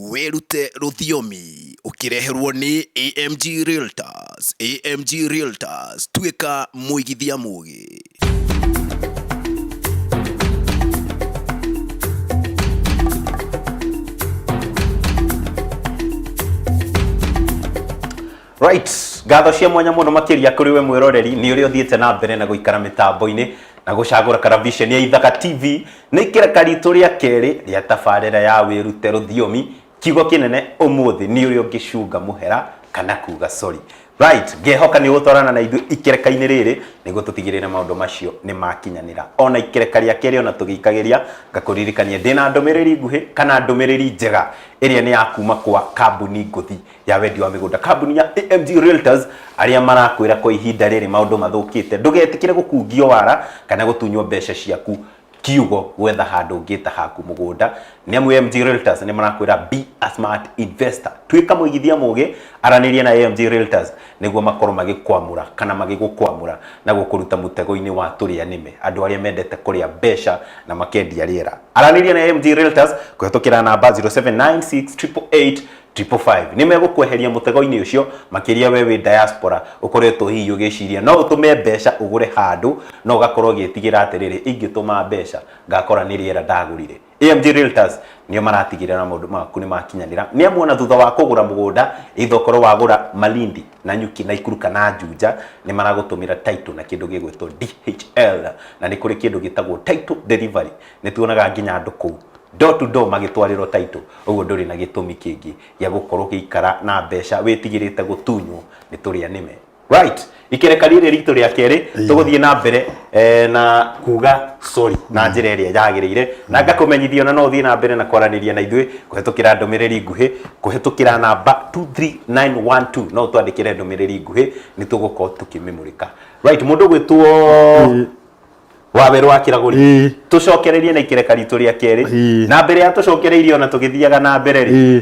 Wĩrute rũthiomi ũkĩreherwo nĩ AMG Realtors. AMG Realtors, tuĩka mũigithia mũgĩ. Right, ngatho cia mwanya mũno makĩria kũrĩ we mwĩroreri nĩ ũrĩa ũthiĩte na mbere na gũikara mĩtambo-inĩ na gũcagũra karaviceni ya Ithaka TV. Nĩ ikereka ritũ rĩa kerĩ rĩa tabarĩra ya wĩrute rũthiomi. Kiugo kĩnene ũmũthĩ nĩ ũrĩa ũngĩcunga mũhera kana kuga sorry. Right, ngehoka nĩ ũgũtwarana na ithuĩ ikereka-inĩ rĩrĩ nĩguo tũtigĩrĩre maũndũ macio nĩ makinyanĩra. Ona ikereka rĩa kerĩ ona tũgĩikagĩria, ngakũririkania ndĩna ndũmĩrĩri nguhĩ kana ndũmĩrĩri njega ĩrĩa nĩ ya kuma kwa kambuni ngũthi ya wendia wa mĩgũnda, kambuni ya AMG Realtors, arĩa marakwĩra kwa ihinda rĩrĩ maũndũ mathũkĩte, ndũgetĩkĩre gũkungio wara kana gũtunywo mbeca ciaku kiugo gwetha handũ ũngĩta haku mũgũnda. Nĩ amu AMG Realtors nĩ marakwĩra be a smart investor, tuĩka mũigithia mũgĩ, aranĩria na AMG Realtors nĩguo makorwo magĩkwamũra kana magĩgũkwamũra na gũkũruta mũtego-inĩ wa tũrĩa nĩme, andũ arĩa mendete kũrĩa mbeca na makendia rĩera. Aranĩria na AMG Realtors kũhetũkĩra namba 0796 888 555. Nĩ megũkweheria mũtego-inĩ ũcio, makĩria we wĩ diaspora ũkoretwo hihi ũgĩciria no ũtũme mbeca ũgũre handũ, no ũgakorwo ũgĩtigĩra atĩrĩrĩ, ingĩtũma mbeca ngakora nĩ rĩera ndagũrire. AMG Realtors nĩo maratigĩrĩra maũndũ maku nĩ makinyanĩra, nĩ amu ona thutha wa kũgũra mũgũnda, either ũkorwo wagũra Malindi na Nyuki na Ikuru kana Juja, nĩ maragũtũmĩra title na kĩndũ gĩgwĩtwo DHL, na nĩ kũrĩ kĩndũ gĩtagwo title delivery. Nĩ tuonaga nginya andũ kũu door to door magĩtwarĩrwo title. Ũguo ndũrĩ na gĩtũmi kĩngĩ gĩa gũkorwo ũgĩikara na mbeca wĩtigĩrĩte gũtunywo nĩ tũrĩa nĩme. Right, ikereka rĩrĩ ritũ rĩa kerĩ tũgũthiĩ na mbere na kuga sorry na njĩra ĩrĩa yagĩrĩire, na ngakũmenyithia ona no ũthiĩ na mbere na kwaranĩria na ithuĩ kũhetũkĩra ndũmĩrĩri nguhĩ kũhetũkĩra namba 23912. No ũtwandĩkĩre ndũmĩrĩri nguhĩ, nĩ tũgũkorwo tũkĩmĩmũrĩka. Right, mũndũ gwĩtwo Wawerũ wa Kĩragũri. Tũcokererie na ikereka ritũ rĩa kerĩ. Na mbere ya tũcokereirie ona tũgĩthiaga na mbere rĩ,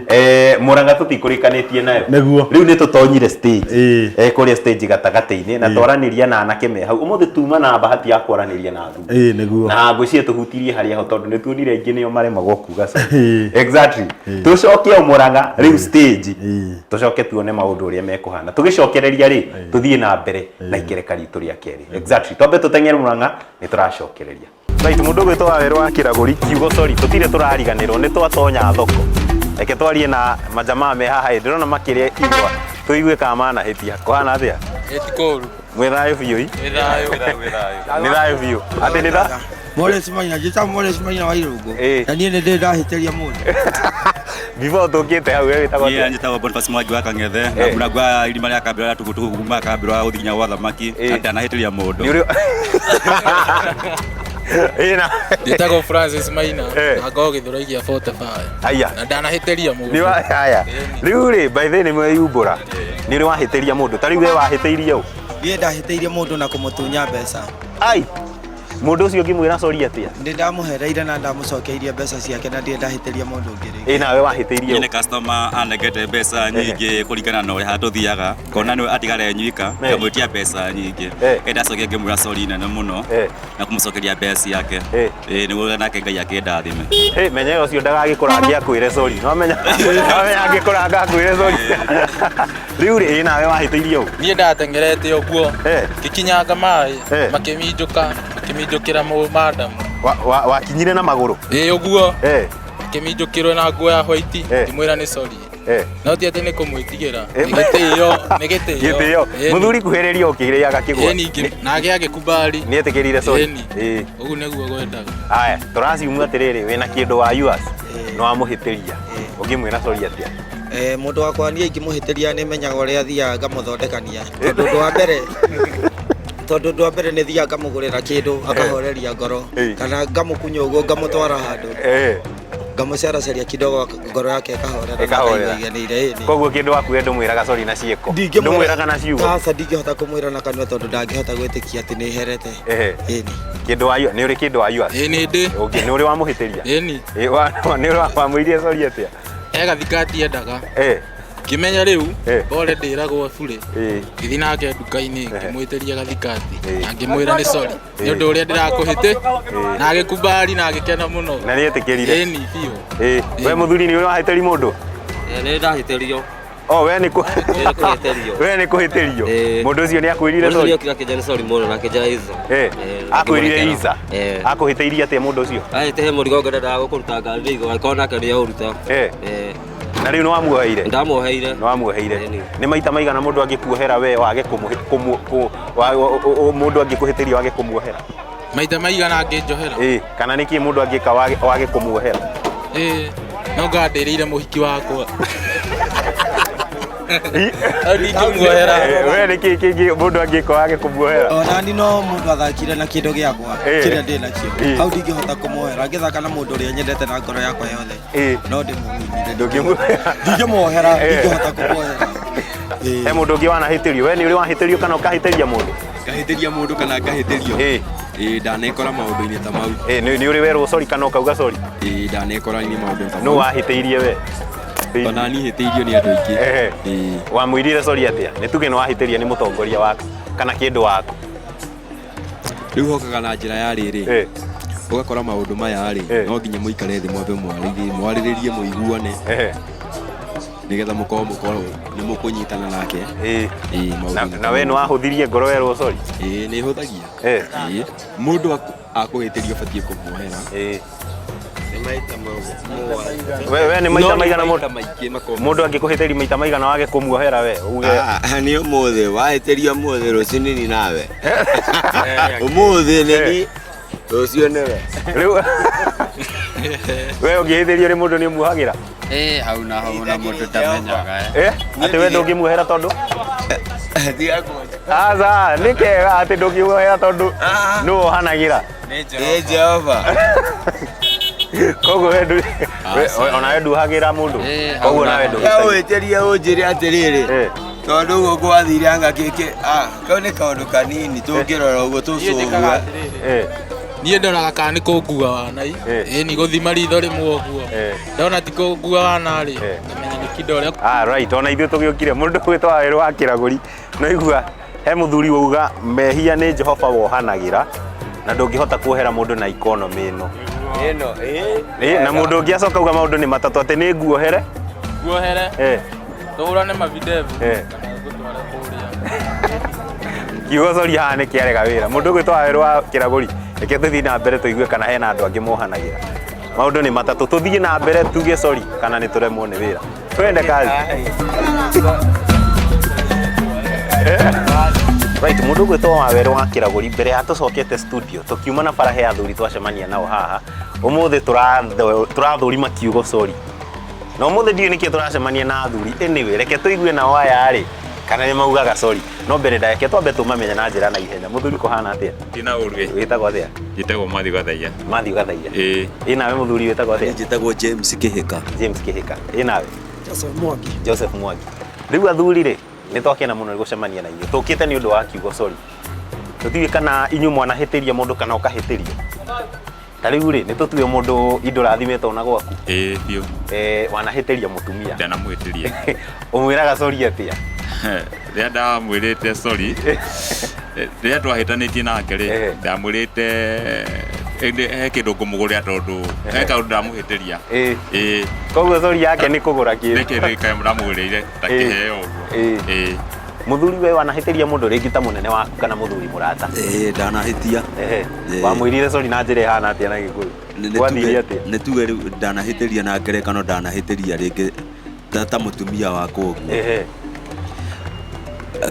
Mũrang'a tũtikũrĩkanĩtie nayo. Rĩu nĩ tũtonyire stage. Kũrĩa stage gatagatĩ-inĩ na twaranĩria na anake me hau. Ũmũthĩ tuma na bahati ya kwaranĩria na athuri. Ĩĩ, nĩguo. Na ngwĩciria tũhutirie harĩa ho tondũ nĩ tuonire aingĩ nĩo maremagwo kuga sorry. Exactly. Tũcoke o Mũrang'a rĩu stage. Tũcoke tuone maũndũ ũrĩa mekũhana. Tũgĩcokereria rĩ, tũthiĩ na mbere na ikereka ritũ rĩa kerĩ. Exactly. Twambe tũteng'ere Mũrang'a, nĩ tũracokereria. Right, mũndũ ũgwĩtwo Wawerũ wa Kĩragũri, kiugo sorry, tũtirĩ tũrariganĩrwo, nĩ twatonya thoko. Reke twarie na majamaa me haha ĩ, ndĩrona makĩrĩa igwa, tũigue kana manahĩtia. Kũhana atĩa? Ĩ ti kũũru. Mwĩ thayũ biũ i? Nĩ thayũ. Nĩ thayũ biũ. Atĩ nĩ tha? Morris Maina, njĩtagwo Morris Maina wa Irũngũ. Na niĩ nĩ ndĩ ndahĩtĩria mũndũ. Before tũkĩte hau, we wĩtagwo Niĩ atĩa? njĩtagwo Boniface Mwangi wa Kang'ethe, na mũrango wa irima rĩa Kambĩra rĩa Tũgũtũgũ kuma Kambĩra wa gũthiĩ nginya gwa thamaki, na ndanahĩtĩria mũndũ. Nĩ ũrĩ Ĩĩ na Njĩtagwo Francis Maina, na ngoragwo Gĩthũrai gĩa 45. Aya. Na ndanahĩtĩria mũndũ. Nĩ wa haya. Rĩu rĩ, by the way nĩ mweyumbũra. Nĩ ũrĩ wahĩtĩria mũndũ. Ta rĩu we wahĩtĩirie ũ? Niĩ ndahĩtĩirie mũndũ na kũmũtunya mbeca. Ai. Mũndũ ũcio ũngĩmwĩra sorry atĩa? Nĩ ndamũhereire na ndamũcokeirie mbeca ciake na ndirĩ ndahĩtĩria mũndũ ũngĩ rĩngĩ. Ĩ nawe wahĩtĩirie Niĩ nĩ customer anengete mbeca nyingĩ kũringana na ũrĩa tũthiaga, ngona nĩwe atigara e nyika, ngamwĩtia mbeca nyingĩ. Ĩ ndacokia ngĩmwĩra sorry nene mũno na kũmũcokeria mbeca ciake. Ĩ nĩguo nake Ngai akĩndathime. Ĩ menya ũcio ndagagĩkũrange akwĩre sorry. No menya angĩkũranga akwĩre sorry. Rĩu rĩ, ĩ nawe wahĩtĩirie ũ? Niĩ ndateng'erete ũguo, ngĩkinyanga maĩ, makĩminjũka, makĩminjũkĩra madamu. Wakinyire na magũrũ? Ĩ ũguo. Makĩminjũkĩrwo na nguo ya white, ngĩmwĩra nĩ sorry. No ti atĩ nĩ kũmwĩtigĩra, nĩ gĩtĩo, nĩ gĩtĩo. Gĩtĩo. Ĩni. Mũthuri kuhĩrĩria ũkĩrĩaga kĩgwa. Ĩni, nake agĩkubali. Nĩ etĩkĩrire sorry. Ĩni. Ũguo nĩguo gwendaga. Aya, tũraciumua atĩrĩrĩ, wĩna kĩndũ wa yours, nĩ wamũhĩtĩria. Ũngĩmwĩra sorry atĩa? Mũndũ wakwa niĩ ingĩmũhĩtĩria nĩ menyaga ũrĩa thiaga ngamũthondekania. Tondũ ũndũ wa mbere, tondũ ũndũ wa mbere nĩ thiaga ngamũgũrĩra kĩndũ akahoreria ngoro, kana ngamũkunya ũguo ngamũtwara handũ, ngamũceraceria kidogo ngoro yake ĩkahorera na Ĩkahorera. akaigua aiganĩire, ĩni. Koguo kĩndũ waku we ndũmwĩraga sorry na ciĩko. Ndingĩmwĩra- Ndũmwĩraga na ciugo. Aca, ndingĩhota kũmwĩra na kanua tondũ ndangĩhota gwĩtĩkia atĩ nĩ herete. Ĩni. Kĩndũ wa nĩ ũrĩ kĩndũ wa yours? Ĩni ndĩ. Okay, nĩ ũrĩ wamũhĩtĩria? Ĩni. Ĩ, nĩ ũrĩ wamwĩrire sorry atĩa? He gathikati endaga. Ngĩmenya rĩu pole ndĩragwo burĩ. Ngĩthiĩ nake nduka-inĩ ngĩmwĩtĩria gathikati na ngĩmwĩra nĩ sorry nĩ ũndũ ũrĩa ndĩrakũhĩtĩ, na agĩkubali na agĩkena mũno. Na nĩ etĩkĩrire? Ĩni biũ. We mũthuri nĩ ũrĩ wahĩtĩria mũndũ? Nĩ ndahĩtĩrio. Oh, we nĩ Nĩ kũhĩtĩrio. We nĩ kũhĩtĩrio. Ĩĩ. Mũndũ ũcio nĩ akwĩrire Mũndũ sorry. ũcio okire akĩnjĩra nĩ sorry mũno na akĩnjĩra iza. Eh. Akwĩrire iza. Akũhĩtĩirie atĩa mũndũ ũcio? Ahĩte he mũrigo ngendaga gũkũruta ngari rĩigũ agĩkorwo nake nĩ aũruta. Eh. Na rĩu nĩ wamuoheire? Ndamuoheire. Nĩ wamuoheire. Nĩ maita maigana mũndũ angĩkuohera we wage kũmũhĩ kũmũ kũ wa- o- o- o- mũndũ angĩkũhĩtĩria wage kũmuohera? Maita maigana angĩnjohera? Ĩĩ, kana nĩkĩ mũndũ angĩka wage wage kũmuohera? Ĩĩ, no ngandĩrĩire mũhiki wakwa. Hau ndingĩmuohera. Eh, we nĩkĩ kĩngĩ mũndũ angĩka wage kũmuohera? Onani no mũndũ athakire na kĩndũ gĩakwa Eh. kĩrĩa ndĩ nakĩo Eh. hau ndingĩhota kũmuohera ngĩthaka na mũndũ ũrĩa nyendete na ngoro yakwa yothe no ndĩmũhunyire Ndũngĩmuohera. Ndingĩmuohera, Eh. ndingĩhota kũmuohera. He mũndũ ũngĩ wanahĩtĩrio, we nĩ ũrĩ wahĩtĩrio kana ũkahĩtĩria mũndũ? Ngahĩtĩria mũndũ kana ngahĩtĩrio? Ĩĩ. Ĩĩ ndanekora maũndũ-inĩ ta mau. Ĩĩ nĩ ũrĩ werwo sorry kana ũkauga sorry? Ĩĩ ndanekora-inĩ maũndũ ta Nũ mau. wahĩtĩirie we? Ona niĩ hĩtĩirio nĩ andũ aingĩ. Ehe. Wamwĩrire sorry atĩa? Nĩ tuge nĩ wahĩtĩria nĩ mũtongoria waku kana kĩndũ waku. Rĩu hokaga na njĩra ya rĩrĩ. Ũgakora maũndũ maya rĩ, no nginya mũikare thĩ mwambe mwarĩrie mwarĩrĩrie mũiguane. Nĩgetha mũkorwo mũkorwo nĩ mũkũnyitana nake. Ĩĩ. Ĩĩ maũndũ-inĩ Na we nĩ wahũthirie ngoro werwo sorry? Ĩĩ nĩ hũthagia. Ĩĩ. Mũndũ akũhĩtĩria ũbatiĩ kũmuohera. Ĩĩ. We we nĩ maita maigana mũndũ mũndũ angĩkũhĩtĩria maita maigana wage kũmuohera we uge Ah, nĩ ũmũthĩ wahĩtĩria ũmũthĩ rũciũ nĩ niĩ nawe ũmũthĩ nĩ niĩ rũciũ nĩwe rĩu we ũngĩhĩtĩrio nĩ mũndũ nĩ ũmuohagĩra Eh, hau na hau na mũndũ ndamenyaga. Eh, atĩ we ndũngĩmuohera tondũ aca nĩ kega atĩ ndũngĩmuohera tondũ nũ wohanagĩra Nĩ Jehova koguo we ndũ we- ona we nduhagĩra mũndũ koguo nawe ndũhĩtagia ũhĩtĩrie ũnjĩre atĩrĩrĩ tondũ ũguo gwathire anga kĩkĩ ah, kau nĩ kaũndũ kanini tũngĩrora ũguo tũcũgue Niĩ ndoraga kana nĩ kũngua wana ĩ ni gũthima ritho rĩmwe ũguo ndona ti kũngua wana rĩ ngamenya nĩ kindo ũrĩa Ah, right ona ithuĩ tũgĩũkire mũndũ gwĩtwo Wawerũ wa Kĩragũri no igua he mũthuri wauga mehia nĩ Jehova wohanagĩra na ndũngĩhota kuohera mũndũ na ikonomĩ ĩno ĩno ĩĩ Ĩ, na mũndũ ũngĩ acoka auga maũndũ nĩ matatũ atĩ nĩ nguohere nguohere Eh, tũhũrane mavidevu eh. kana ngũtware kũrĩa kiugo sorry haha nĩ kĩarega wĩra mũndũ ũgwĩtwo Wawerũ wa Kĩragũri reke tũthiĩ na mbere tũigue kana hena andũ angĩ mohanagĩra maũndũ nĩ matatũ tũthiĩ na mbere tuge sorry kana nĩ tũremwo nĩ wĩra twende kazi Right, mũndũ ũgwĩtwo Wawerũ wa Kĩragũri mbere ya tũcokete studio tũkiuma na bara he athuri twacemania nao haha ũmũthĩ tũrathũrima kiugo sorry na ũmũthĩ ndiũĩ nĩkĩ tũracemania na athuri anyway reke tũigue nao aya rĩ kana nĩ maugaga sorry no mbere ndageke twambe tũmamenye na njĩra na ihenya mũthuri kũhana atĩa Ndina ũru ĩ. Wĩtagwo atĩa? Njĩtagwo Matthew Gathaiya. Matthew Gathaiya. Ĩĩ. Ĩ nawe mũthuri wĩtagwo atĩa? Njĩtagwo James Kĩhĩka. James Kĩhĩka. Ĩ nawe? Joseph Mwangi. Joseph Mwangi. Rĩu athuri rĩ nĩ twakena mũno nĩ gũcemania na inyuĩ tũkĩte nĩ ũndũ wa kiugo sorry tũtiũĩ kana inyuĩ mwanahĩtĩria mũndũ kana ũkahĩtĩrio ta rĩu rĩ nĩ tũtue mũndũ indo rathimĩtwo na gwaku Ĩĩ biũ. eh, wanahĩtĩria mũtumia Ndanamwĩtĩria. ũmwĩraga sorry atĩa Rĩrĩa ndamwĩrĩte sorry rĩrĩa twahĩtanĩtie nake rĩ ndamwĩrĩte ĩndĩ he kĩndũ ngũmũgũrĩra tondũ he kaũndũ ndamũhĩtĩria. Ĩĩ. Koguo sorry yake nĩ kũgũra kĩndũ. Nĩ kĩndũ gĩkae ndamũgũrĩire ta Ĩĩ. kĩheo ũguo. Ĩĩ. Mũthuri we wanahĩtĩria mũndũ rĩngĩ ta mũnene waku kana mũthuri mũrata Ĩĩ ndanahĩtia. Ehe. Wamwĩrire sorry na njĩra ĩhana atĩa na Gĩkũyũ? Gwathire atĩa? Nĩ tuge rĩu ndanahĩtĩria na ngerekano ndanahĩtĩria rĩngĩ ta mũtumia wakwa ũguo Ehe.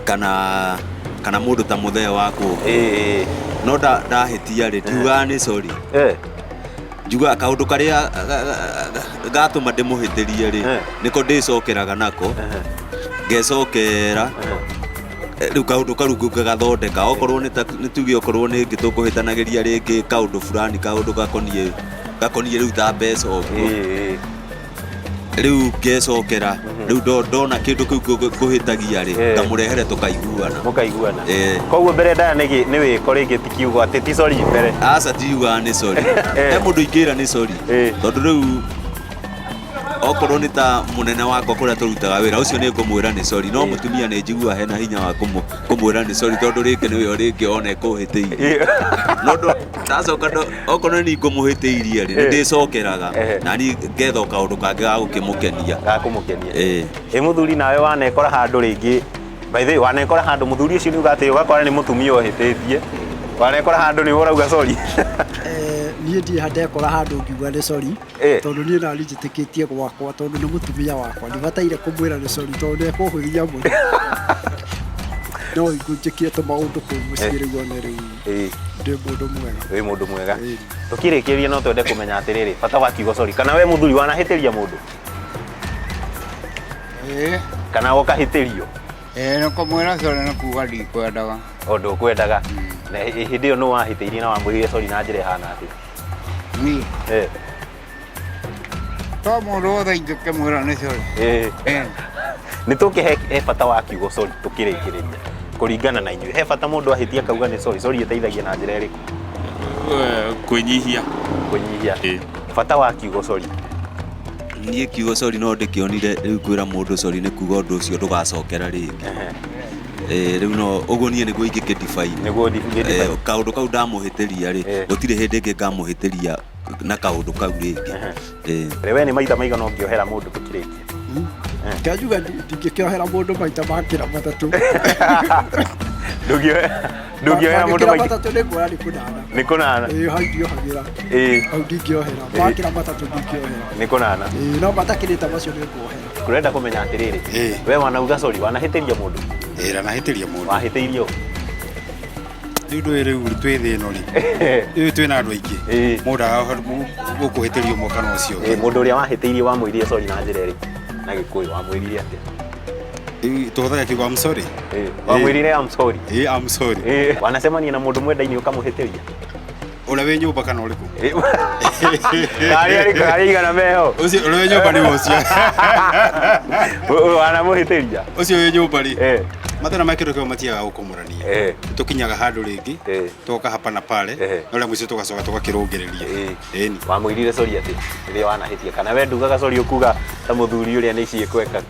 kana kana mũndũ ta mũthee wakwa ũguo Ĩĩ. no ndahĩtia rĩ ndiugaga nĩ sorry njugaga kaũndũ karĩa gatũma ndĩmũhĩtĩrie rĩ nĩko ndĩcokeraga nako ngecokera rĩu kaũndũ kau ngagathondeka okorwo nĩ nĩ tuge okorwo nĩ ngĩ tũkũhĩtanagĩria rĩngĩ kaũndũ fulani kaũndũ gakoniĩ gakoniĩ rĩu ta mbeca ũguo rĩu ngecokera rĩu ndona kĩndũ kĩu ngũhĩtagia rĩ ngamũrehere tũkaiguana mũkaiguana koguo mbere ndaya nĩ wĩko rĩngĩ ti kiugo atĩ ti sorry mbere aca tiugaga nĩ sorry he mũndũ ingĩra nĩ sorry tondũ rĩu Okorwo nĩ ta mũnene wakwa kũrĩa tũrutaga wĩra ũcio nĩ ngũmwĩra nĩ sorry, no mũtumia nĩ njiguaga hena hinya wa kũmwĩra nĩ sorry tondũ rĩngĩ nĩwe rĩngĩ ona ekũhĩtĩirie. No ndacoka okorwo nĩ ngũmũhĩtĩirie rĩ, nĩ ndĩcokeraga na niĩ ngetha o kaũndũ kangĩ ga gũkĩmũkenia. Ga kũmũkenia. Ĩ mũthuri nawe wanekora handũ rĩngĩ, by the way, wanekora handũ mũthuri ũcio nĩ uga atĩ ũgakora nĩ mũtumia ũhĩtĩtie, wanekora handũ nĩ ũrauga sorry. Niĩ ndirĩ ndekora handũ ngiuga nĩ sorry. Tondũ niĩ nani njĩtĩkĩtie gwakwa tondũ nĩ mũtumia wakwa ndibataire kũmwĩra nĩ sorry tondũ nĩ ekũhũthia mũno. No njĩkire tũmaũndũ kũu mũciĩ rĩu one rĩu ndĩ mũndũ mwega. Wĩ mũndũ mwega. Tũkĩrĩkĩrĩria no twende kũmenya atĩrĩrĩ, bata wa kiugo sorry, kana we mũthuri wanahĩtĩria mũndũ? Kana ũkahĩtĩrio? Nĩ kũmwĩra sorry nĩ kuga ndikwendaga. O ndũkwendaga. Na hĩndĩ ĩyo nũ wahĩtĩirie na wamwĩrire sorry na njĩra ĩhana atĩa? Niĩ? To mũndũ wothe ingĩkĩmwĩra nĩ sorry. Nĩ tũkĩhe he bata wa kiugo sorry tũkĩrĩkĩrĩria kũringana na inyuĩ. He bata mũndũ ahĩtia akauga nĩ sorry. Sorry ĩteithagia na njĩra ĩrĩkũ? Kwĩnyihia. Kwĩnyihia. Bata wa kiugo sorry. Niĩ kiugo sorry no ndĩkĩonire rĩu kwĩra mũndũ sorry nĩ kuga ũndũ ũcio ndũgacokera rĩngĩ. Rĩu no ũguo niĩ nĩguo ingĩkĩ define. Nĩguo define. Kaũndũ kau ndamũhĩtĩria rĩ, gũtirĩ hĩndĩ ĩngĩ ngamũhĩtĩria na kaũndũ kau rĩngĩ. We nĩ maita maigana ũngĩohera mũndũ tũkĩrĩkia? Ndanjuga ndingĩkĩohera mũndũ maita makĩra matatũ. Ndũngĩohera mũndũ Mangĩkĩra maita matatũ nĩ kuona nĩ kũnana. Nĩ kũnana. Hau ndiohagĩra. Hau ndingĩohera. Makĩra matatũ ndingĩohera. Nĩ kũnana. No matakĩrĩte macio nĩ nguohera. Kũrenda kũmenya atĩrĩrĩ, we wanauga sorry, wanahĩtĩria mũndũ? Ndanahĩtĩria mũndũ. Wahĩtĩirio? Rĩu ndũĩ rĩu twĩ thĩ ĩno rĩ, rĩu twĩ na andũ aingĩ. Mũndũ gũkũhĩtĩria ũmwe kana ũcio ũngĩ. Mũndũ ũrĩa wahĩtĩirie wamwĩrire sorry na njĩra ĩrĩkũ? Na Gĩkũyũ wamwĩrire atĩa? Rĩu tũhũthagĩra kiugo I'm sorry. Wamwĩrire I'm sorry. I'm sorry. Wanacemania na mũndũ mwendaine ũkamũhĩtĩria? Ũrĩa wĩ nyũmba kana ũrĩkũ? Arĩa arĩkũ, arĩa igana meho? Ũcio ũrĩa wĩ nyũmba nĩ ũcio. Wanamũhĩtĩria? Ũcio wĩ nyũmba rĩ. Mathĩna ma kĩndũ kĩmwe matiagaga gũkũmũrania. Tũkinyaga handũ rĩngĩ, tũgoka hapa na pale, no rĩa mũico tũgacoka tũgakĩrũngĩrĩria. Ĩni. Wamwĩrire sorry atĩ rĩrĩa wanahĩtia, kana we ndugaga sorry ũkuga ta mũthuri ũrĩa nĩ ciĩkweka?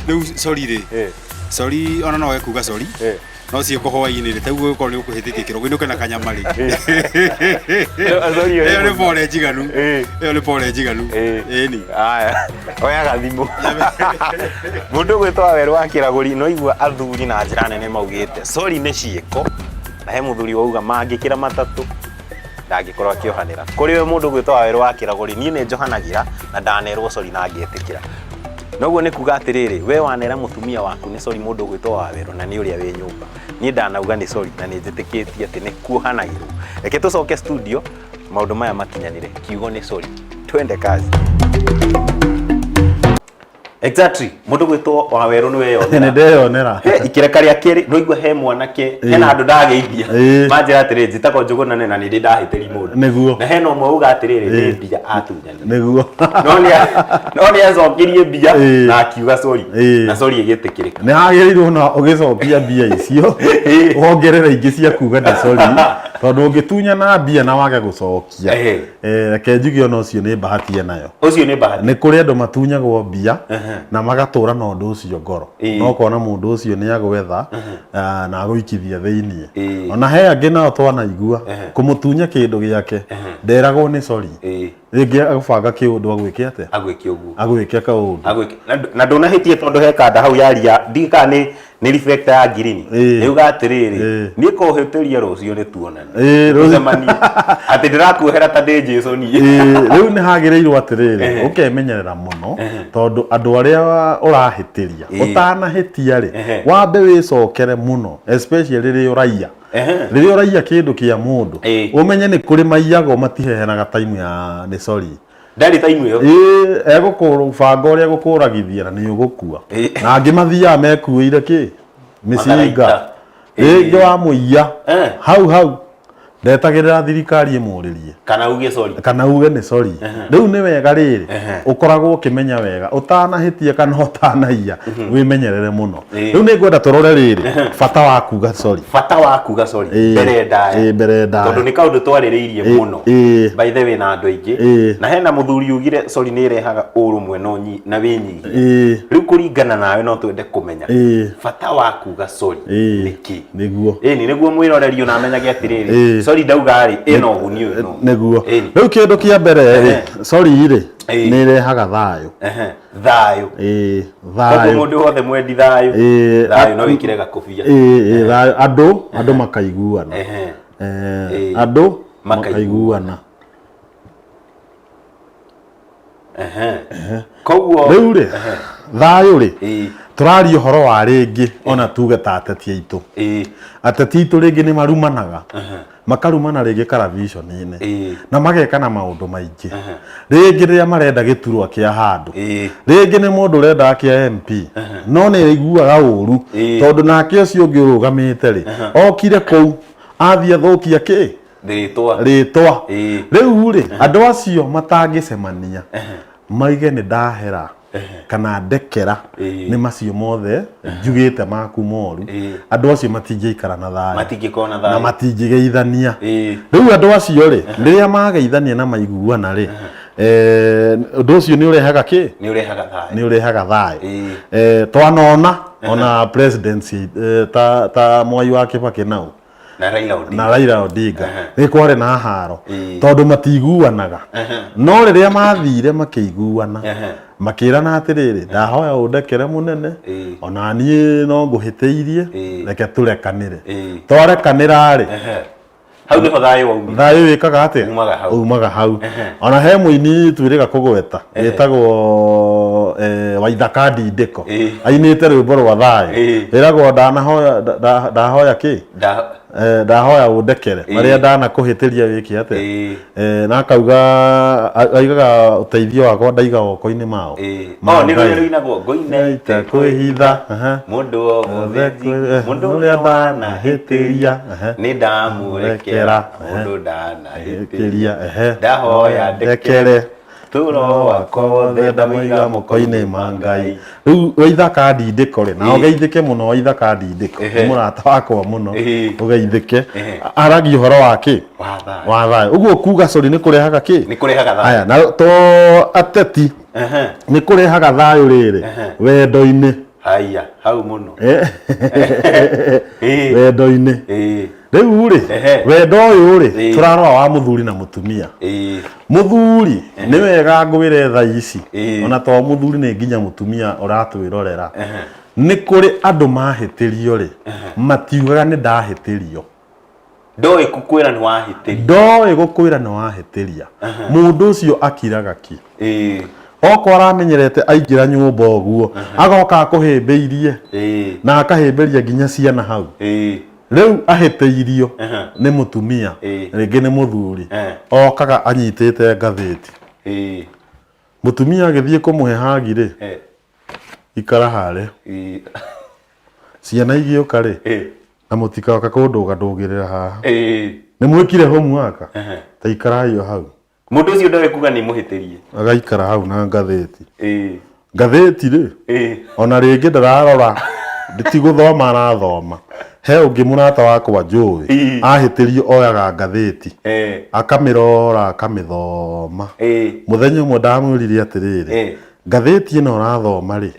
Rĩu sorry rĩ, sorry ona no wage kuga sorry, no ciĩko hwaĩ-inĩ rĩ, ta ũguo ũgĩkorwo nĩ ũkũhĩtĩtie kĩroko inũke na kanyama rĩ. Ĩyo nĩ pole njiganu. Ĩyo nĩ pole njiganu. Ĩni. Aya, oya gathimũ. Mũndũ ũgwĩtwo Wawerũ wa Kĩragũri, no igua athuri na njĩra nene maugĩte sorry nĩ ciĩko, na he mũthuri wauga mangĩkĩra matatũ ndangĩkorwo akĩohanĩra. Kũrĩ we mũndũ ũgwĩtwo Wawerũ wa Kĩragũri, niĩ nĩ njohanagĩra na ndanerwo sorry na ngetĩkĩra. Noguo nĩ kuga atĩrĩrĩ, we wanera mũtumia waku nĩ sorry mũndũ ũgwĩtwo Wawerũ na nĩ ũrĩa wĩ nyũmba. Niĩ ndanauga nĩ sorry na nĩ njĩtĩkĩtie atĩ nĩ kuohanagĩrwo. Reke tũcoke studio maũndũ maya makinyanĩre. Kiugo nĩ sorry. Twende kazi. Exactly. Mũndũ gwĩtwo Wawerũ nĩ weyonera. Nĩ ndeyonera. He ikĩreka rĩa kerĩ ndũigua he mwanake hena handũ ndageithia. Manjĩra atĩrĩ njĩtagwo Njũgũna na nĩ ndĩ ndahĩtĩria mũndũ. Nĩguo. Na hena ũmwe uga atĩrĩrĩ nĩ mbia atunyanire. Nĩguo. No nĩ acokirie mbia na akiuga sorry. Na sorry ĩgĩtĩkĩrĩka. Nĩ hagĩrĩirwo na ũgĩcokia mbia icio wongerere ingĩ cia kuga nĩ sorry tondũ ũngĩtunyana mbia na wage gũcokia reke njuge ona ũcio nĩ bahati enayo. Ũcio nĩ bahati. Nĩ kũrĩ andũ matunyagwo mbia na magatũra na ũndũ ũcio ngoro. No ũkona mũndũ ũcio nĩ agwetha na agũikithia thĩiniĩ. Ona he angĩ nao twanaigua kũmũtunya kĩndũ gĩake nderagwo nĩ sorry. Rĩngĩ agũbanga kĩũndũ agwĩke atĩa? Agwĩke ũguo. Agwĩke kaũndũ. Agwĩke. Na ndũnahĩtie tondũ he kanda hau yaria ndiũĩ kana nĩ reflector ya ngirini. Yuga atĩrĩrĩ, niĩ kũhĩtĩria rũciũ nĩ tuonane. Tũcemanie. Atĩ ndĩrakuohera ta ndĩ Jesũ niĩ. Rĩu nĩ hagĩrĩirwo atĩrĩrĩ, ũkemenyerera mũno tondũ andũ arĩa ũrahĩtĩria, ũtanahĩtia rĩ, wambe wĩcokere mũno especially rĩrĩa ũraiya. Rĩrĩa ũraiya kĩndũ kĩa mũndũ, ũmenye nĩ kũrĩ maiyagwo matiheanaga time ya nĩ sorry. Ndarĩ time ĩyo. Egũkũbanga ũrĩa egũkũragithia na nĩ ũgũkua. Na angĩ mathiaga mekuĩire kĩ? Mĩcinga. Rĩngĩ wamũiya hau hau. Ndetagĩrĩra thirikari ĩmũrĩrie kana uge sorry. Kana uge nĩ sorry. Rĩu nĩ wega rĩrĩ, ũkoragwo ũkĩmenya wega ũtanahĩtia kana ũtanaiya, wĩmenyerere mũno. Rĩu nĩ ngwenda tũrore rĩrĩ, bata wa kuga sorry. Bata wa kuga sorry mbere ndaya. Mbere ndaya. Tondũ nĩ kaũndũ twarĩrĩirie mũno by the way na andũ aingĩ, na hena mũthuri ugire sorry nĩ ĩrehaga ũrũmwe na na wĩnyihia. Rĩu kũringana nawe no twende kũmenya bata wa kuga sorry nĩkĩ? Nĩguo. Ĩni, nĩguo mwĩroreri ona amenyage atĩrĩrĩ, sorry ndauga rĩ, ĩna ũguni ũyũ no. Nĩguo. Rĩu kĩndũ kĩa mbere rĩ, sorry rĩ, nĩ ĩrehaga thayũ. Thayũ. Thayũ. Koguo mũndũ wothe mwendi thayũ, thayũ no wĩkĩre gakobia. Ĩĩ, thayũ, andũ makaiguana. Andũ makaiguana. Koguo Rĩu rĩ, thayũ rĩ, tũraria ũhoro wa rĩngĩ ona tuge ta ateti aitũ. Ateti aitũ rĩngĩ nĩ marumanaga, makarumana rĩngĩ karaviconi-inĩ na mageka na maũndũ maingĩ. Rĩngĩ rĩrĩa marenda gĩturwa kĩa handũ, rĩngĩ nĩ mũndũ ũrenda kĩa MP, no nĩ aiguaga ũru tondũ nake ũcio ũngĩ ũrũgamĩte rĩ, okire kũu athiĩ athũkia kĩ rĩtwa. Rĩtwa. Rĩu rĩ, andũ acio matangĩcemania maige nĩ ndahera kana ndekera nĩ macio mothe njugĩte maku moru, andũ acio matingĩikara na thayũ. Matingĩkorwo na na thayũ. Matingĩgeithania. Rĩu andũ acio rĩ, rĩrĩa mageithania na maiguana rĩ, ũndũ ũcio nĩ ũrehaga kĩ? Nĩ ũrehaga thayũ. Nĩ ũrehaga thayũ. Twanona ona presidency, ta Mwai wa Kibaki nau na Raila Odinga. Na Raila Odinga nĩ kwarĩ na haro tondũ matiguanaga, no rĩrĩa mathire makĩiguana, makĩrana atĩrĩrĩ, ndahoya ũndekere mũnene, ona niĩ no ngũhĩtĩirie, reke tũrekanĩre. Twarekanĩra rĩ, hau nĩho thayũ waumire. Thayũ wĩkaga atĩa? Umaga hau. Umaga hau. Ona he mũini twĩrĩga kũgweta wĩtagwo Waithaka Ndindĩko, ainĩte rwĩmbo rwa thayũ wĩragwo ndanahoya ndahoya kĩ, ndahoya ũndekere marĩa ndanakũhĩtĩria, wĩke atĩa? Na akauga aigaga ũteithio wakwa ndaiga moko-inĩ mao ma Oh, nĩ Ngai. rũrĩa rũinagwo ngoinete kwĩhitha mũndũ o wothe mũndũ ũrĩa ndanahĩtĩria nĩ ndamũrekera mũndũ ndanahĩtĩria, ehe ndahoya ndekere tũro wakwa wothe ndamũiga moko-inĩ ma Ngai. Rĩu Waithaka Ndindĩko rĩ, na ũgeithĩke mũno Waithaka Ndindĩko, nĩ mũrata wakwa mũno, ũgeithĩke. Aragia ũhoro wa kĩ? Wa thayũ. Wa thayũ. Ũguo kuga sorry nĩ kũrehaga kĩ? Nĩ kũrehaga thayũ. Aya, na to ateti, nĩ kũrehaga thayũ rĩrĩ wendo-inĩ. Haya, hau mũno. Wendo-inĩ. Rĩu rĩ, wendo ũyũ rĩ, tũrarora wa mũthuri na mũtumia. Mũthuri nĩ wega ngwĩre tha ici, ona to mũthuri, nĩ nginya mũtumia ũratwĩrorera, nĩ kũrĩ andũ mahĩtĩrio rĩ, matiugaga nĩ ndahĩtĩrio. Ndoĩ gũkwĩra nĩ wahĩtĩria. Ndoĩ gũkwĩra nĩ wahĩtĩria. Mũndũ ũcio akiraga ki. Okorwo aramenyerete aingĩra nyũmba ũguo agoka akũhĩmbĩirie na akahĩmbĩria nginya ciana hau, rĩu ahĩtĩirio nĩ mũtumia, rĩngĩ nĩ mũthuri, okaga anyitĩte ngathĩti. Mũtumia agĩthiĩ kũmũhe hagi rĩ, ikara harĩa, ciana igĩũka rĩ, na mũtikoka kũndũga ndũgĩrĩra haha, nĩ mwĩkire homework, ta ikarai o hau. Mũndũ ũcio ndoĩ kuga nĩ mũhĩtĩrie. Agaikara hau na ngathĩti. Ngathĩti rĩ, ona rĩngĩ ndararora, ti gũthoma arathoma. He ũngĩ mũrata wakwa njũĩ ahĩtĩrio oyaga ngathĩti akamĩrora akamĩthoma. Mũthenya ũmwe ndamwĩrire atĩrĩrĩ, ngathĩti ĩno ũrathoma rĩ,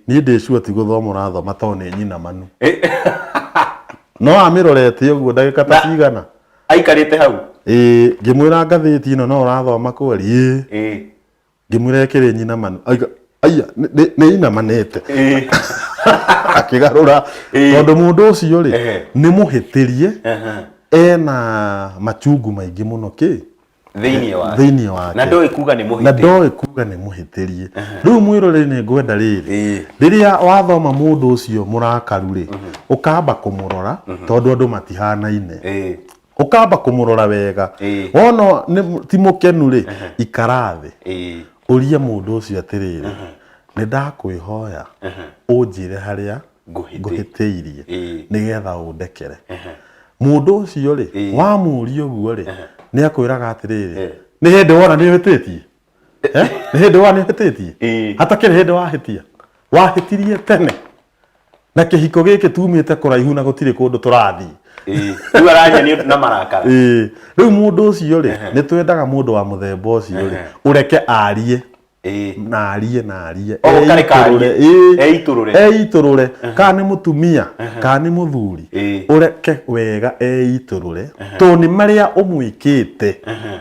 niĩ ndĩ sure ti gũthoma ũrathoma tondũ nĩ nyina manu. No amĩrorete ũguo ndagĩka ta cigana. Aikarĩte hau. Ĩĩ, ngĩmwĩra ngathĩti ĩno no ũrathoma kweri? Ĩĩ. Ngĩmwĩra ĩkĩrĩ nyina manu. Aiga, aya nĩ inamanĩte. Akĩgarũra tondũ mũndũ ũcio rĩ, nĩ mũhĩtĩrie, ena machungu maingĩ mũno kĩ thĩinĩ wake. Thĩinĩ wake. Na ndoĩ kuga nĩ na mũhĩtĩrie. Ndoĩ kuga nĩ mũhĩtĩrie. Rĩu mwĩroreri, nĩ ngwenda rĩrĩ, rĩrĩa wathoma mũndũ ũcio mũrakaru rĩ, ũkamba kũmũrora, tondũ andũ matihanaine, ũkamba kũmũrora wega. Wona ti mũkenu rĩ, ikara thĩ, ũrie mũndũ ũcio atĩrĩrĩ, nĩ ndakwĩhoya ũnjĩre harĩa ngũhĩtĩirie nĩgetha ũndekere. Mũndũ ũcio rĩ, wamũria ũguo rĩ, nĩ akwĩraga atĩrĩrĩ, nĩ hĩndĩ wona nĩ ũhĩtĩtie? Eh? Nĩ hĩndĩ wona nĩ ũhĩtĩtie? Hatakĩrĩ hĩndĩ wahĩtia? Wahĩtirie tene. Na kĩhiko gĩkĩ tumĩte kũraihu na gũtirĩ kũndũ tũrathiĩ. Rĩu araria nĩ ũndũ na marakara. Ĩĩ. Rĩu mũndũ ũcio rĩ, nĩ twendaga mũndũ wa mũthemba ũcio rĩ, ũreke arie. Na arie na arie. O, ũkareka arie. Eitũrũre, ĩĩ. Eitũrũre. Eitũrũre. Kana nĩ mũtumia, kana nĩ mũthuri. Ũreke wega eitũrũre. Tondũ nĩ marĩa ũmwĩkĩte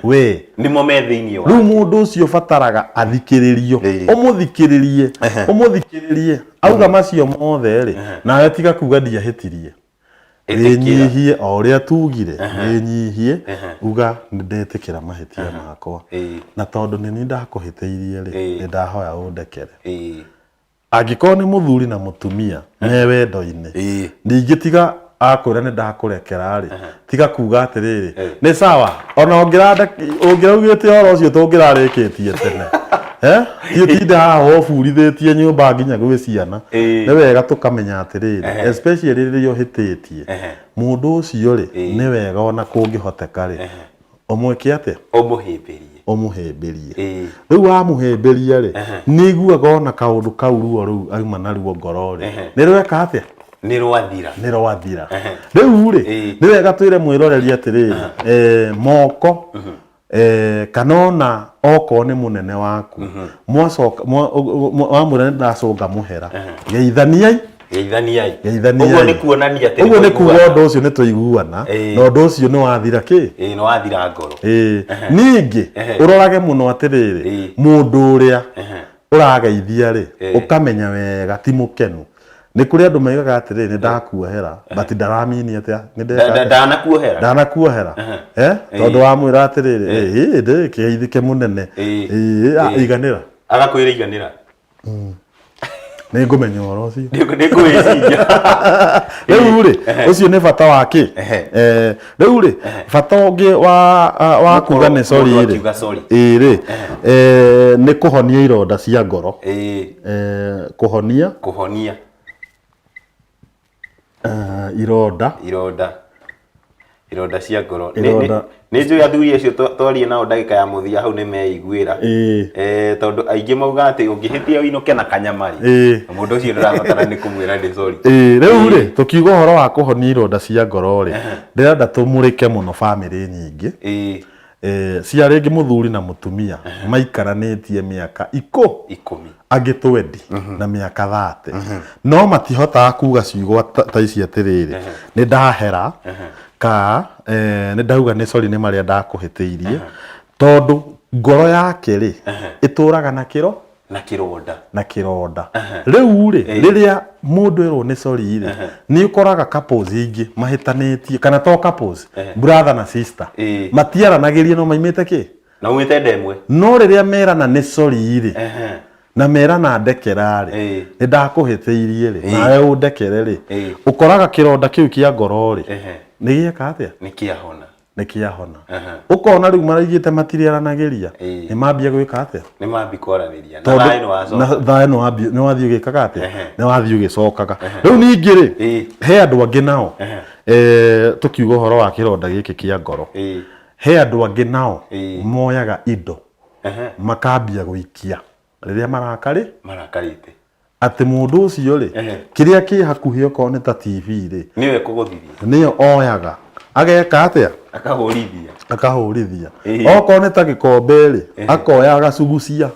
we. Nĩmo me thĩinĩ wa. Rĩu mũndũ ũcio ũbataraga athikĩrĩrio. Ũmũthikĩrĩrie. Ũmũthikĩrĩrie. Auga macio mothe rĩ, nawe tiga kuga ndiahĩtirie. Wĩnyihie o ũrĩa tugire, wĩnyihie, uga nĩ ndetĩkĩra mahĩtia makwa. Na tondũ nĩ niĩ ndakũhĩtĩirie rĩ, nĩ ndahoya ũndekere. Angĩkorwo nĩ mũthuri na mũtumia me wendo-inĩ, ningĩ tiga akwĩra nĩ ndakũrekera rĩ, tiga kuga atĩrĩrĩ, nĩ sawa, ona ũngĩraugĩte ũhoro ũcio tũngĩrarĩkĩtie tene. Eh? Ti ũtinde haha ũburithĩtie nyũmba nginya gwĩ ciana. Nĩ wega tũkamenya atĩrĩrĩ, especially rĩrĩa ũhĩtĩtie, mũndũ ũcio rĩ, nĩ wega ona kũngĩhoteka rĩ, ũmwĩke atĩa? Ũmũhĩmbĩrie. Ũmũhĩmbĩrie. Rĩu wamũhĩmbĩria rĩ, nĩ aiguaga ona kaũndũ kau ruo rũu auma naruo ngoro rĩ, nĩ rweka atĩa? Nĩ rwathira. Nĩ rwathira. Rĩu rĩ, nĩ wega twĩre mwĩroreri atĩrĩrĩ, moko Eh, kana ona okorwo nĩ mũnene waku mwacoka wamwĩra nĩ ndacũnga mũhera geithaniai Geithaniai. Geithaniai. Ũguo nĩ kuonania atĩ ũguo nĩ kuga nĩmwaiguana. ũndũ ũcio nĩ tũiguana na ũndũ ũcio nĩ wathira kĩ Ĩĩ, nĩ wathira ngoro. Ĩĩ. Ningĩ ũrorage mũno atĩrĩrĩ mũndũ ũrĩa ũrageithia rĩ ũkamenya wega ti mũkenu Nĩ kũrĩ andũ maigaga atĩrĩrĩ nĩ ndakuohera but ndaramini atĩa nĩ ndeka atĩa? Ndanakuohera. Ndanakuohera. Eh? Tondũ wamwĩra atĩrĩrĩ ĩĩ ndĩ kĩgeithĩke mũnene. Ĩĩ ah, iganĩra. Agakwĩra iganĩra. Nĩ ngũmenya ũhoro ũcio. Nĩ ngũwĩciria. Rĩu rĩ, ũcio nĩ bata wa kĩ? Eh, Rĩu rĩ, bata ũngĩ wa wa kuga nĩ sorry Mũndũ rĩ. akiuga sorry. Ĩĩ rĩ, eh, nĩ kũhonia ironda cia ngoro. Eh, kũhonia Kũhonia eh, ironda ironda. Ironda cia ngoro. Nĩ- Ironda. Nĩ njũĩ athuri acio twarie nao ndagĩka ya mũthia hau nĩ meiguĩra. Eh, tondũ aingĩ mauga atĩ ũngĩhĩtia ũinũke na kanyama rĩ, Ĩĩ. mũndũ ũcio ndũrabatara nĩ kũmwĩra nĩ sorry. Ĩĩ, rĩu rĩ tũkiuga ũhoro wa kũhonia ironda cia ngoro rĩ ndĩrenda tũmũrĩke mũno bamĩrĩ nyingĩ Eh, cia rĩngĩ mũthuri na mũtumia maikaranĩtie mĩaka ikũ ikũmi angĩ twendi na mĩaka thate no matihotaga kuga ciugo ta ici atĩrĩrĩ nĩ ndahera ka eh, nĩ ndauga nĩ sorry nĩ marĩa ndakũhĩtĩirie tondũ ngoro yake rĩ ĩtũraga na kĩro na kĩronda na kĩronda rĩu rĩ rĩrĩa mũndũ erwo nĩ sorry rĩ nĩ ũkoraga couples ingĩ mahĩtanĩtie kana to couples brother na sister matiaranagĩria no maimĩte kĩ na umĩte nda ĩmwe no rĩrĩa merana nĩ sorry rĩ na merana ndekera rĩ nĩ ndakũhĩtĩirie rĩ nawe ũndekere rĩ ũkoraga kĩronda kĩu kĩa ngoro rĩ nĩ gĩeka atĩa nĩ kĩahona nĩ kĩahona ũkona rĩu maraigĩte matiriaranagĩria nĩ mambia gwĩka atĩa nĩ mambi kwaranĩria na Tondũ- thayũ nĩ wacoka na thayũ nĩ wambi- nĩ wathiĩ ũgĩkaga atĩa nĩ wathiĩ ũgĩcokaga rĩu ningĩ rĩ he andũ angĩ nao eh, tũkiuga ũhoro wa kĩronda gĩkĩ kĩa ngoro he andũ angĩ nao moyaga indo makambia gũikia rĩrĩa marakarĩ marakarĩte atĩ mũndũ ũcio rĩ kĩrĩa kĩ hakuhĩ okorwo nĩ ta TV rĩ nĩwe kũgũthithia nĩyo oyaga ageka atĩa akahũrithia akahũrithia okorwo nĩ ta gĩkombe rĩ akoya agacugucia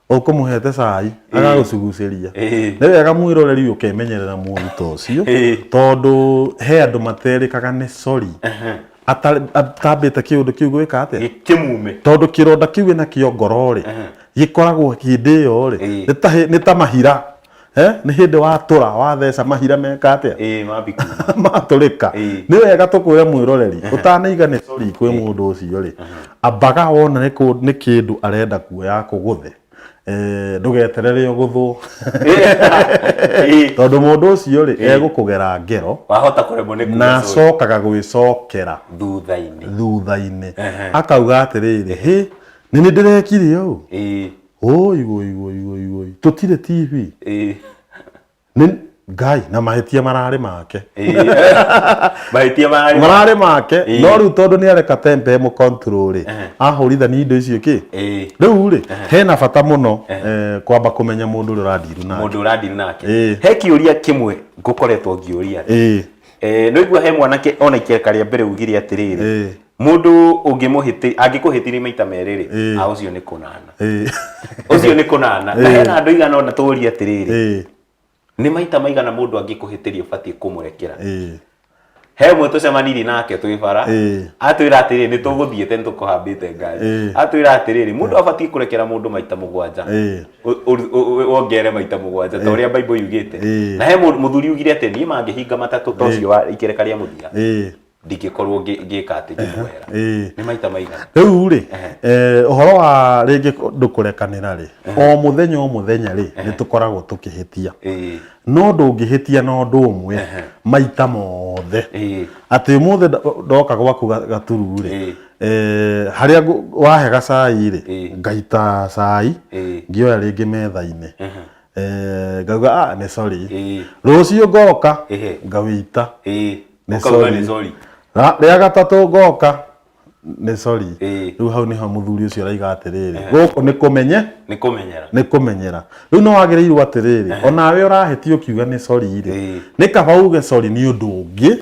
ũkũmũhete cai agagũcugucĩria nĩ wega mwĩroreri ũkemenyerera mũndũ ta ũcio tondũ he andũ materĩkaga nĩ sorry atambĩte kĩũndũ kĩu gwĩka atĩa kĩmume tondũ kĩronda kĩu ĩnakĩo ngoro rĩ gĩkoragwo hĩndĩ ĩyo rĩ nĩ ta hĩ- nĩ ta mahira Eh, nĩ hĩndĩ watũra watheca mahira meka atĩa Ĩĩ, mambi kuma. matũrĩka nĩ wega tũkwĩre mwĩroreri ũtanaiga nĩ sorry kwĩ mũndũ ũcio rĩ ambaga wona nĩ kũ- nĩ kĩndũ arenda kuoya akũgũthe Eh, ndũgeterere ũgũthwo tondũ mũndũ ũcio rĩ egũkũgera ngero wahota kũremwo nĩ kuga na sorry. acokaga gwĩcokera thutha-inĩ thutha-inĩ akauga atĩrĩrĩ hĩ nĩ nĩ ndĩrekire ũũ oi oi oi oi oi tũtirĩ TV Nĩ- Ngai na mahĩtia mararĩ make. Mahĩtia mararĩ mararĩ make. Ĩĩ. No rĩu tondũ nĩ areka tempe ĩmũ control rĩ, ahũrithania indo icio kĩ rĩu rĩ, hena bata mũno kwamba kũmenya mũndũ ũrĩa ũrandiru nake. Mũndũ ũrandiru nake. Ĩĩ. He kĩũria kĩmwe ngũkoretwo ngĩũria. Ĩĩ. Nĩũigua he mwanake ona ikereka rĩa mbere ugire atĩrĩrĩ, mũndũ ũngĩmũhĩtĩ angĩkũhĩtĩria maita merĩ rĩ, a ũcio nĩ kũnana. Ũcio nĩ kũnana. Na hena andũ aigana ũna tũrie atĩrĩrĩ, nĩ maita maigana mũndũ angĩkũhĩtĩria ũbatiĩ kũmũrekera? He ũmwe tũcemanirie nake twĩ bara, atwĩra atĩrĩrĩ, nĩ tũgũthiĩte nĩ tũkũhambĩte ngari, atwĩra atĩrĩrĩ, mũndũ abatiĩ kũrekera mũndũ maita 7, wongere maita 7 ta ũrĩa Bible yugĩte. Na he mũthuri ugire atĩ niĩ mangĩhinga matatũ ta ũcio wa ikereka rĩa mũthia, ndingĩkorwo ngĩka atĩ ngĩmuohera. Nĩ maita maigana? Rĩu rĩ, ũhoro wa rĩngĩ ndũkũrekanĩra rĩ, o mũthenya o mũthenya rĩ, nĩ tũkoragwo tũkĩhĩtia. No ndũngĩhĩtia na ũndũ ũmwe maita mothe. Atĩ ũmũthĩ ndoka gwaku gaturu rĩ, harĩa wahe gacai rĩ, ngaita cai, ngĩoya rĩngĩ metha-inĩ. Ngauga, ah, nĩ sorry. Rũciũ ngoka, ngawĩita. Nĩ Ũkauga nĩ sorry. sorry. Rĩa gatatũ ngoka, nĩ sorry. Rĩu hau nĩho mũthuri ũcio araiga atĩrĩrĩ, gũkũ nĩ kũmenye, Nĩ kũmenyera. Nĩ kũmenyera. Rĩu no wagĩrĩirwo atĩrĩrĩ, onawe ũrahĩtia ũkiuga nĩ sorry rĩ, nĩ kaba uge sorry nĩ ũndũ ũngĩ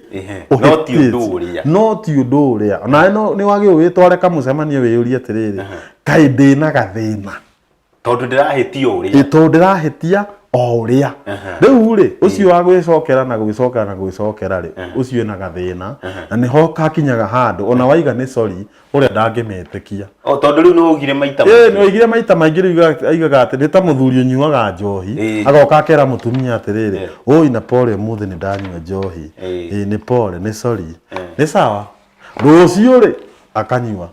No ti ũndũ ũhĩtĩtie. ũrĩa. No ti ũndũ ũrĩa. Onawe nĩ wagĩrĩirwo wĩtware kamũcemanio wĩyũrie atĩrĩrĩ, kaĩ ndĩna gathĩna? Tondũ ndĩrahĩtia o ũrĩa. Ĩ, tondũ ndĩrahĩtia o ũrĩa. Rĩu rĩ, ũcio wa gwĩcokera na gwĩcokera na gwĩcokera rĩ, ũcio ena gathĩna, na nĩho kakinyaga handũ ona waiga nĩ sorry, ũrĩa ndangĩmetĩkia. O tondũ rĩu nĩ waugire maita Ĩ, maingĩ. nĩ waigire maita maingĩ, rĩu aigaga atĩ nĩ ta mũthuri ũnyuaga njohi, agoka akera mũtumia atĩrĩrĩ, oi na pole ũmũthĩ nĩ ndanyua njohi. Ĩ, nĩ pole, nĩ sorry. Nĩ sawa. Rũciũ rĩ, akanyua.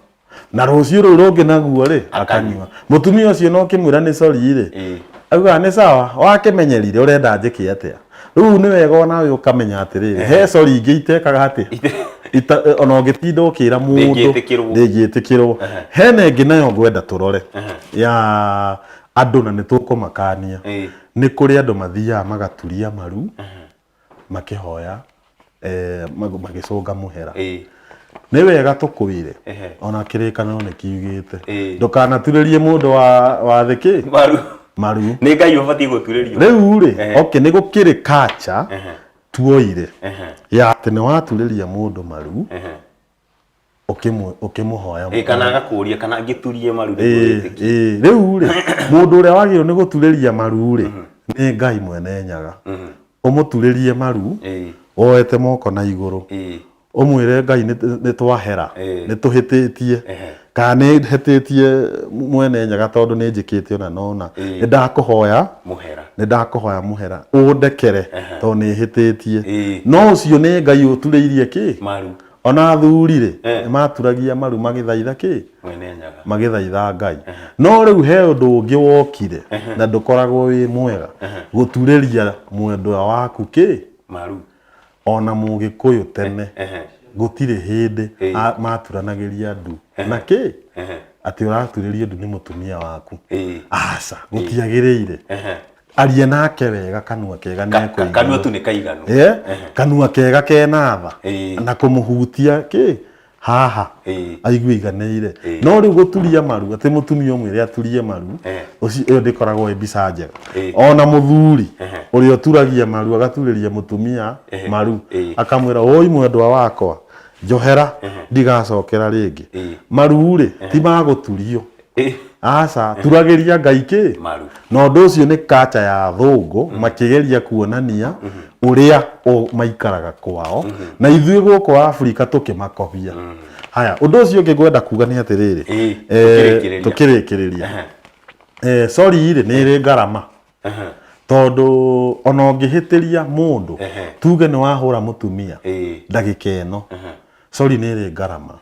Na rũciũ rũu rũngĩ naguo rĩ, akanyua. Mũtumia ũcio no ũkĩmwĩra nĩ sorry rĩ, augaga nĩ sawa, wakĩmenyerire ũrenda njĩke atĩa? Rĩu nĩ wega onawe ũkamenya atĩrĩrĩ, he sorry ingĩ itekaga atĩa? Ona ũngĩtinda ũkĩra mũndũ Ndĩngĩtĩkĩrwo. ndĩngĩtĩkĩrwo. Hena ĩngĩ nayo ngwenda tũrore ya andũ na nĩ tũkũmakania. Nĩ kũrĩ andũ mathiaga magaturia maru makĩhoya magĩcũnga mũhera. Nĩ wega tũkwĩre ona kĩrĩkanĩro nĩ kiugĩte ndũkanaturĩrie mũndũ wa thĩ kĩ? Maru. Maru. Nĩ Ngai ũbatiĩ gũturĩrio. Rĩu rĩ, okay, nĩ gũkĩrĩ culture tuoire ya atĩ nĩ waturĩria mũndũ maru ũkĩmũhoya. Ĩ, kana agakũria kana ngĩturie maru nĩguo wĩtĩkie. Ĩ, rĩu rĩ, mũndũ ũrĩa wagĩrĩirwo nĩ gũturĩria maru rĩ, nĩ Ngai mwene Nyaga. Ũmũturĩrie maru woete moko na igũrũ, ũmwĩre Ngai nĩ twahera, nĩ tũhĩtĩtie, kana nĩ hĩtĩtie mwene Nyaga tondũ nĩ njĩkĩte ũna na ũna, nĩ ndakũhoya Mũhera. Nĩ ndakũhoya mũhera, ũndekere tondũ nĩ hĩtĩtie. No ũcio nĩ Ngai ũturĩirie kĩ? Maru. Ona athuri rĩ, nĩ maturagia maru magĩthaitha kĩ? Mwene Nyaga. Magĩthaitha Ngai. No rĩu he ũndũ ũngĩ wokire na ndũkoragwo wĩ mwega, gũturĩria mwendwa waku kĩ? Maru. Ona Mũgĩkũyũ tene gũtirĩ hĩndĩ maturanagĩria ndu na kĩ? Atĩ ũraturĩrio ndu nĩ mũtumia waku. Aca, gũtiagĩrĩire. Aria nake wega, kanua kega nĩ ekũigua. Kanua tu nĩ kaiganu. Kanua kega kena tha na kũmũhutia kĩ haha aigue iganĩire. No rĩu gũturia maru atĩ mũtumia ũmwĩre aturie maru, ũcio ĩyo ndĩkoragwo ĩ mbica njega. Ona mũthuri ũrĩa ũturagia maru agaturĩria mũtumia maru akamwĩra, oi mwendwa wakwa, njohera ndigacokera rĩngĩ. Maru rĩ ti ma gũturio. Aca, turagĩria Ngai kĩ? Maru. Na ũndũ ũcio nĩ kacha ya athũngũ makĩgeria kuonania ũrĩa maikaraga kwao na ithuĩ gũkũ Afrika tũkĩmakobia. Haya, ũndũ ũcio ũngĩ ngwenda kuga nĩ atĩrĩrĩ, Tũkĩrĩkĩrĩria. Tũkĩrĩkĩrĩria. Sorry rĩ, nĩ ĩrĩ ngarama. Tondũ ona ũngĩhĩtĩria mũndũ, tuge nĩ wahũra mũtumia ndagĩka ĩno, sorry nĩ ĩrĩ ngarama.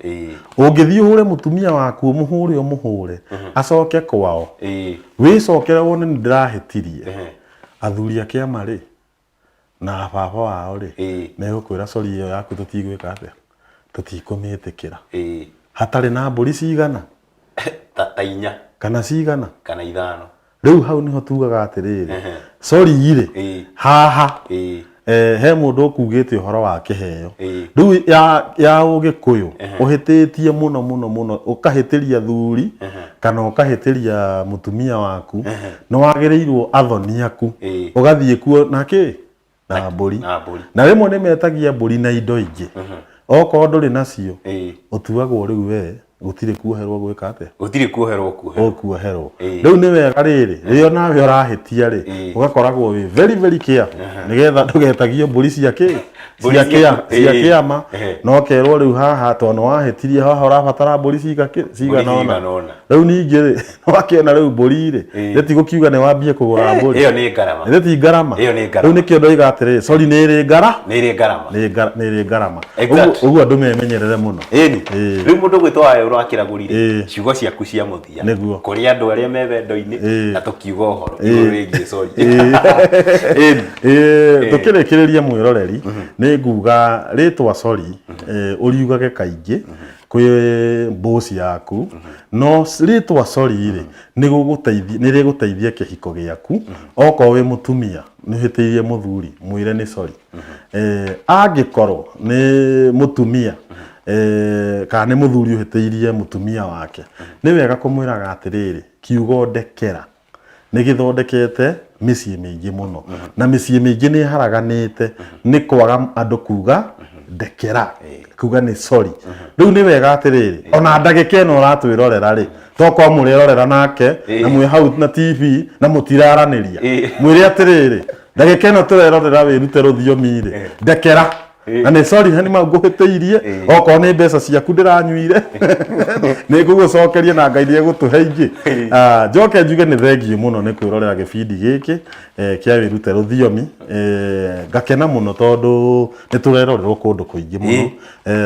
Ũngĩthiĩ ũhũre mũtumia waku, ũmũhũre ũmũhũre, acoke kwao, wĩcokere wone nĩ ndĩrahĩtirie, athuri a kĩama rĩ, na baba wao rĩ, megũkwĩra sorry ĩyo yaku tũtigwĩka atĩa, tũtikũmĩtĩkĩra. Hatarĩ na mbũri cigana? Ta inya. Kana cigana? Kana ithano. Rĩu hau nĩho tugaga atĩrĩrĩ, sorry rĩ, haha he mũndũ ũkugĩte ũhoro wa kĩheo. Rĩu ya Ũgĩkũyũ ũhĩtĩtie mũno mũno mũno, ũkahĩtĩria thuri kana ũkahĩtĩria mũtumia waku, nĩ wagĩrĩirwo athoni aku ũgathiĩ kuo na kĩ? Na mbũri. Na mbũri. Na rĩmwe nĩ metagia mbũri na indo ingĩ. Okorwo ndũrĩ nacio, ũtuagwo rĩu we gũtirĩ kuoherwo gwĩka atĩa? Gũtirĩ kuoherwo kuoherwo. Ũkuoherwo. Rĩu nĩ wega rĩrĩ, rĩrĩa nawe ũrahĩtia rĩ, ũgakoragwo wĩ very very careful nĩgetha ndũgetagio mbũri cia kĩ? Mbũri Cia cia- kĩa cia kĩama na ũkerwo rĩu haha tondũ nĩ wahĩtirie haha ũrabatara mbũri cigana ũna. Cigana ũna. Rĩu ningĩ rĩ, wakĩona rĩu mbũri rĩ, nĩ ti gũkiuga nĩ wambie kũgũra mbũri. Ĩyo nĩ ngarama. Ĩyo ti ngarama. Ĩyo nĩ ngarama. Rĩu nĩkĩo ndoiga atĩrĩrĩ, sorry nĩ ĩrĩ ngara. Nĩ ĩrĩ ngarama. Nĩ ĩrĩ ngarama. Exactly. Ũguo andũ memenyerere mũno. Ĩni. Rĩu mũndũ gwĩtwo Wawerũ wa Kĩragũri rĩ, ciugo ciaku cia mũthia. Nĩguo. Kũrĩ andũ arĩa me wendo-inĩ na tũkiuga ũhoro igũrũ rĩgiĩ sorry. Ĩni. Tũkĩrĩkĩrĩria mwĩroreri, nĩ nguga rĩtwa sorry ũriugage kaingĩ kwĩ boss yaku, no rĩtwa sorry rĩ, nĩ gũgũteithia, nĩ rĩgũteithia kĩhiko gĩaku. Okorwo wĩ mũtumia nĩ ũhĩtĩirie mũthuri, mwĩre nĩ sorry. Angĩkorwo nĩ mũtumia kana nĩ mũthuri ũhĩtĩirie mũtumia wake, nĩ wega kũmwĩraga atĩrĩrĩ, kiugo ndekera nĩ gĩthondekete mĩciĩ mĩingĩ mũno, na mĩciĩ mĩingĩ nĩ ĩharaganĩte nĩ kwaga andũ kuga ndekera, kuga nĩ sorry. Rĩu nĩ wega atĩrĩrĩ, ona ndagĩka ĩno ũratwĩrorera rĩ, tokorwo mũrerorera nake na mwĩ hau na TV na mũtiraranĩria, mwĩre atĩrĩrĩ, ndagĩka ĩno tũrerorera wĩrute rũthiomi rĩ, ndekera na nĩ sorry nĩ mau ngũhĩtĩirie, okorwo nĩ mbeca ciaku ndĩranyuire nĩ ngũgũcokeria na Ngai nĩ egũtũhe ingĩ. Njoke njuge nĩ thengiũ mũno nĩ kwĩrorera gĩbindi gĩkĩ kĩa wĩrute rũthiomi. Ngakena mũno tondũ nĩ tũrerorerwo kũndũ kũingĩ mũno,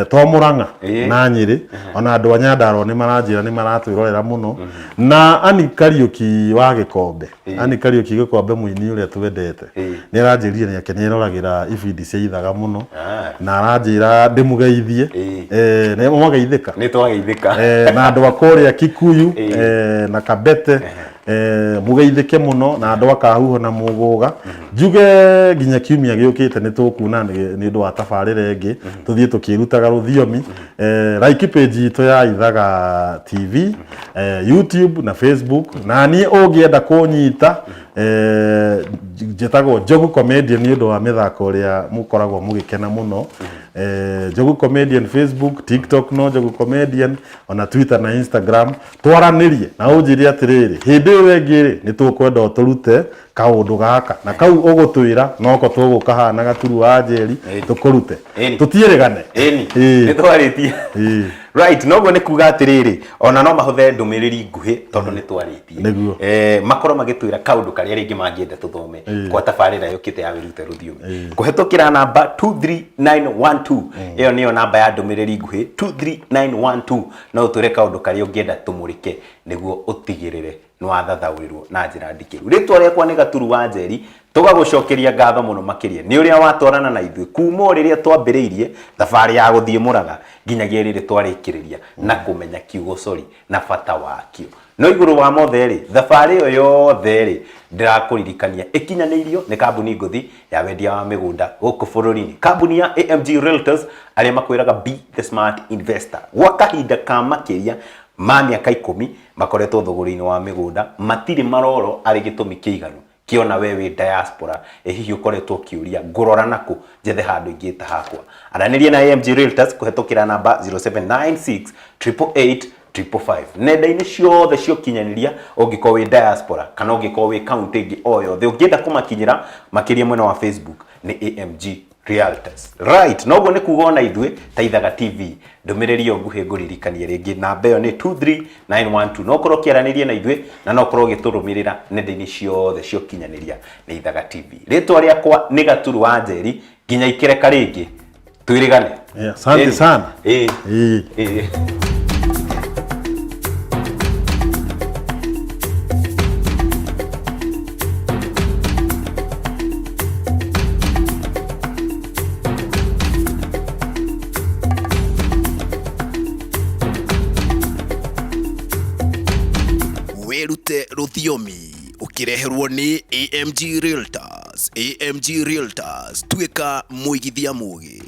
to Mũrang'a na Nyĩrĩ, ona andũ a Nyandarua nĩ maranjĩra nĩ maratwĩrorera mũno. Na Annie Kariũki wa Gĩkombe, Annie Kariũki Gĩkombe mũini ũrĩa twendete, nĩ aranjĩrire nĩ nĩ eroragĩra ibindi cia Ithaga mũno, na aranjĩra ndĩmũgeithie. Nĩ mwageithĩka? Nĩ twageithĩka. Na andũ a kũrĩa Kikuyu na Kabete, mũgeithĩke mũno, na andũ a Kahuho na Mũgũga. Njuge nginya kiumia gĩũkĩte nĩ tũkuona nĩ ũndũ wa tabarĩra ĩngĩ, tũthiĩ tũkĩrutaga rũthiomi. Like page itũ ya Ithaga TV, YouTube na Facebook. Na niĩ ũngĩenda kũnyita, njĩtagwo Njogu Comedian nĩ ũndũ wa mĩthako ĩrĩa mũkoragwo mũgĩkena mũno. Njogu Comedian Facebook, TikTok no Njogu Comedian, ona Twitter na Instagram. Twaranĩrie na ũnjĩre atĩrĩrĩ, hĩndĩ ĩyo ĩngĩ rĩ, nĩ tũkwenda ũtũrute kaũndũ gaka, na kau ũgũtwĩra noko tũgũka haha na Gaturu wa Njeri tũkũrute, tũtiĩrĩgane. Ĩni, nĩ twarĩtie. Right, noguo nĩ kuga atĩrĩrĩ, ona no mahũthĩre ndũmĩrĩri nguhĩ tondũ nĩ twarĩtie. Nĩguo. Makorwo magĩtwĩra kaũndũ karĩa rĩngĩ mangĩenda tũthome kwa tabarĩra yũkĩte ya wĩrute rũthiomi kũhetũkĩra namba 23912. Ĩyo nĩyo namba ya ndũmĩrĩri nguhĩ 23912. No ũtwĩre kaũndũ karĩa ũngĩenda tũmũrĩke nĩguo ũtigĩrĩre nĩ wathathaũrĩrwo na njĩra ndikĩru. Rĩtwa rĩakwa nĩ Gaturu wa Njeri, tũgagũcokeria ngatho mũno makĩria nĩ ũrĩa watwarana na ithuĩ kuma o rĩrĩa twambĩrĩirie thabarĩ ya gũthiĩ Mũrang'a nginyagia rĩrĩ twarĩkĩrĩria na kũmenya kiugo sorry na bata wakĩo. No igũrũ wa mothe rĩ, thabarĩ ĩyo yothe rĩ, ndĩrakũririkania ĩkinyanĩirio nĩ kambuni ngũthi ya wendia wa mĩgũnda gũkũ bũrũri-inĩ, kambuni ya AMG Realtors, arĩa makwĩraga be the smart investor. Gwa kahinda ka makĩria ma mĩaka 10 makoretwo thũgũrĩ-inĩ wa mĩgũnda, matirĩ maroro arĩ gĩtũmi kĩiganu kĩona we wĩ diaspora, ĩ hihi ũkoretwo ũkĩũria ngũrora nakũ njethe handũ ingĩta hakwa. Aranĩria na AMG Realtors kũhetũkĩra namba 0796 888 555 nenda-inĩ ciothe cia ũkinyanĩria. Ũngĩkorwo wĩ diaspora kana ũngĩkorwo wĩ kaunti ĩngĩ o yothe ũngĩenda kũmakinyĩra makĩria mwena wa Facebook nĩ AMG Realtors. Right, noguo nĩ kuga ona ithuĩ ta Ithaga TV, ndũmĩrĩri ĩyo nguhĩ ngũririkanie rĩngĩ, namba ĩyo nĩ 23912. No ũkorwo ũkĩaranĩria na ithuĩ na no ũkorwo ũgĩtũrũmĩrĩra nenda-inĩ ciothe cia ũkinyanĩria nĩ Ithaga TV. Rĩtwa rĩakwa nĩ Gaturu wa Njeri, nginya ikereka rĩngĩ twĩrĩgane. Yeah, asante sana. Ĩĩ. Wĩrute rũthiomi. Ũkĩreherwo nĩ AMG Realtors. AMG Realtors, tuĩka mũigithia mũgĩ.